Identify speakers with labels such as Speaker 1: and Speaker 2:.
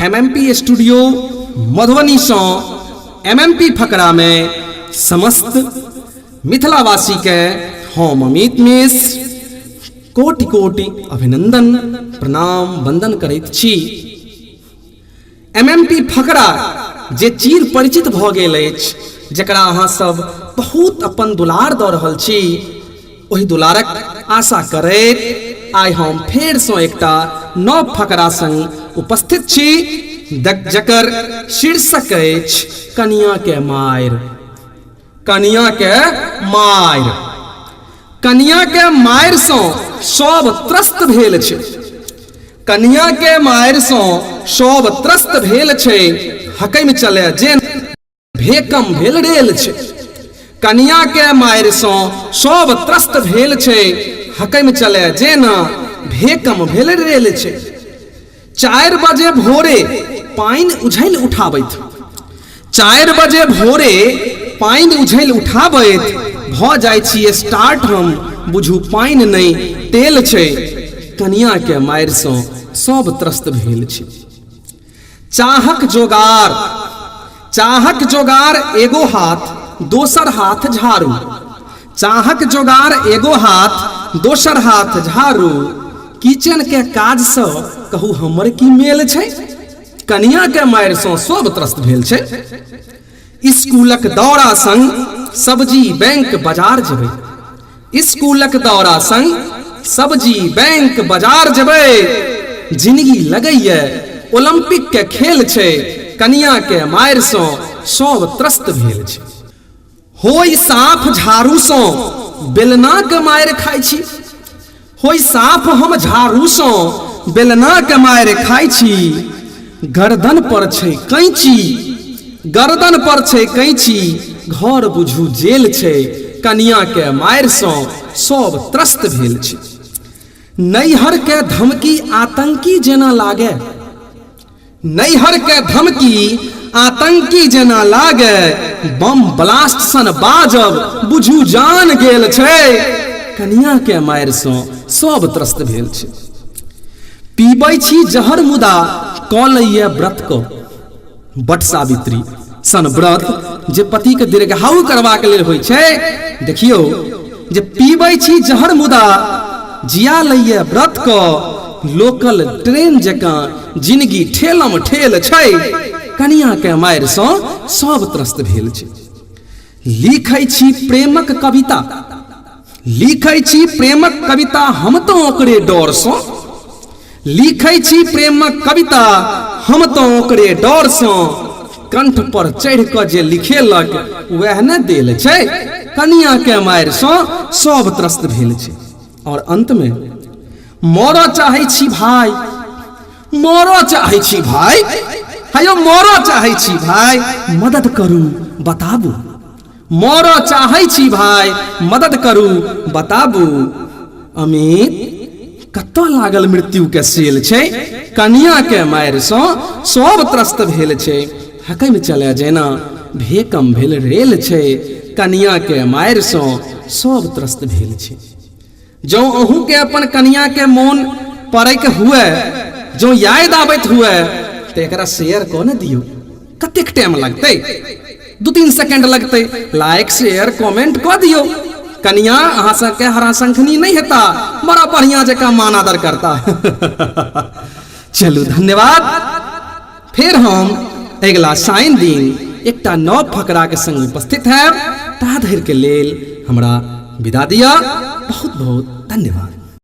Speaker 1: MMP studio मधुबनीसँ MMP फकरामे समस्त मिथिलावासीके हम अमित मिश्र कोटि कोटि अभिनंदन प्रणाम वंदन करैत छी। एमएमपी फकरा जे चीर परिचित भऽ गेल अछि, जकरा अहाँ सब बहुत अपन दुलार दऽ रहल छी, ओहि दुलारक आशा करैत आइ हम फेरसँ एकटा नव फकरा संग उपस्थित छी, जकर शीर्षक अछि कनिया के मारि। कनिया के मारि। कनिया के मारिसँ सब त्रस्त भेल छै। कनिया के मारिसँ सब त्रस्त भेल छै, हकमि चले जे भेकम भेल रेल छै। कनिया के मारिसँ सब त्रस्त भेल छै, हकमि चले जेना भेकम भेल रेल छै। 4 बजे भोरे पानि उझलि उठाबैत, 4 बजे भोरे पानि उझलि उठाबैत, भऽ जाइ छी स्टार्ट हम बुझू पानि नहि तेल छै। कनिया के मारिसँ सब त्रस्त भेल छै। चाहक जोगार, चाहक जोगार एगो हाथ दोसर हाथ झाड़ू, चाहक जोगार एगो हाथ दोसर हाथ झाड़ू, किचन के काजसँ कहू हमर की मेल छै। कनिया के मारिसँ सब त्रस्त भेल छै। स्कूलक दौरा संग सब्जी बैंक बाजार जेबै, स्कूलक दौरा संग सब्जी बैंक बाजार जेबै, जिंदगी लगैए ओलंपिक के खेल छै। कनिया के मारिसँ सब त्रस्त भेल छै। होई साफ झाड़ूसँ बेलनाक मारि खाइ छी, होई साफ हम झाड़ूसँ बेलनाक मारि खाइ छी, गर्दन पर छै कैंची, गर्दन पर छै कैंची, घर बुझू जेल छै। कनिया के मारिसँ सब त्रस्त भेल छै। नैहर के धमकी आतंकी जेना लागे, नैहर के धमकी आतंकी जेना लागे, बम ब्लास्ट सन बाजब बुझू जान गेल छै। कनिया के मारिसँ सब त्रस्त भेल छै। पीबै छी जहर मुदा कऽ लैए व्रत क, बट सावित्री सन व्रत जे पति के दीर्घायु करबाक लेल होइ छै। देखियौ जे पीबै छी जहर मुदा जिया लैए व्रत क, लोकल ट्रेन जकाँ जिनगी ठेलम ठेल छै। कनिया के मारिसँ सब त्रस्त भेल छै। लिखै छी प्रेमक कविता, लिखै छी प्रेमक कविता हम तऽ ओकरे डरसँ, लिखै छी प्रेमक कविता हम तऽ ओकरे डरसँ, कंठ पर चढ़ि कऽ जे लिखेलक वएह ने देल छै। कनिया के मारिसँ सब त्रस्त भेल छै। और अंत में मरऽ चाहै छी भाई, मरऽ चाहै छी भाई, हयो मरऽ चाहै छी भाई, मदद करू बताबू, मरऽ चाहै छी भाई, मदद करू बताबू। अमित कतऽ लागल मृत्यु के सेल छै। कनिया के मारिसँ सब त्रस्त भेल छै। हकमि चले जेना भेकम भेल रेल छै। कनिया के मारिसँ सब त्रस्त भेल छै। जँ अहूँके अपन कनिया के मोन पड़ैके हुए, जँ याद आबैत हुए, तऽ एकरा शेयर कऽ ने दियौ। कतेक टाइम लगतै? 2-3 सेकेंड लगतै। लाइक शेयर कमेंट कऽ दियौ। कनिया अहाँ सबके हराशंखनी नहीं हेता, बड़ा बढ़िया जकाँ मान आदर करता। चलू धन्यवाद। फिर हम अगिला शनि दिन एकटा नव फकरा के संग उपस्थित हैब। ता धरि के लेल हमरा विदा दिअ। बहुत बहुत धन्यवाद।